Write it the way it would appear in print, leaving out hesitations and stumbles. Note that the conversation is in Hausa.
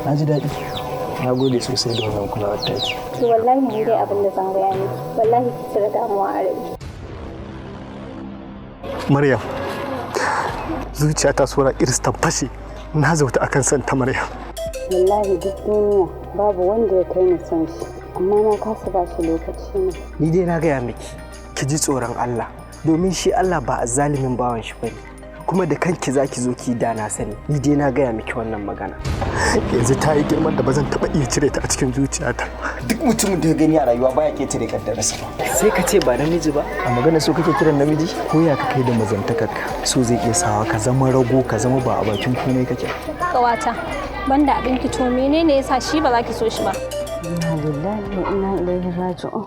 Na ji daɗi. Na gode sosai da wannan kulawar taki. To wallahi ni dai abin da zan gaya miki, wallahi ki cire damuwa a rai. Maryam, zuciyata sura iris ta fashe. Na zauta akan son ta, Maryam. Wallahi duk duniya babu wanda ya kai ni son shi, amma na kasa ba shi lokaci ne. Ni dai na gaya miki, ki ji tsoron Allah, domin shi Allah ba azzalumin bawan shi bane. Kuma da kanki zaki zo ki da na sani. Ni dai na gaya miki wannan magana. Yanzu ta yi girman da ba zan taɓa iya cire ta a cikin zuciyata. Duk mutumin da ya gani a rayuwa baya ketare kaddararsa ba. Sai ka ce ba namiji ba. A magana so kake kiran namiji? Ko ya ka kai da mazantakarka, so zai iya sawa ka zama rago, ka zama ba a bakin komai kake. Kawata, banda abin ki, to menene yasa shi ba za ki so shi ba? Inna lillahi wa inna ilaihi raji'un.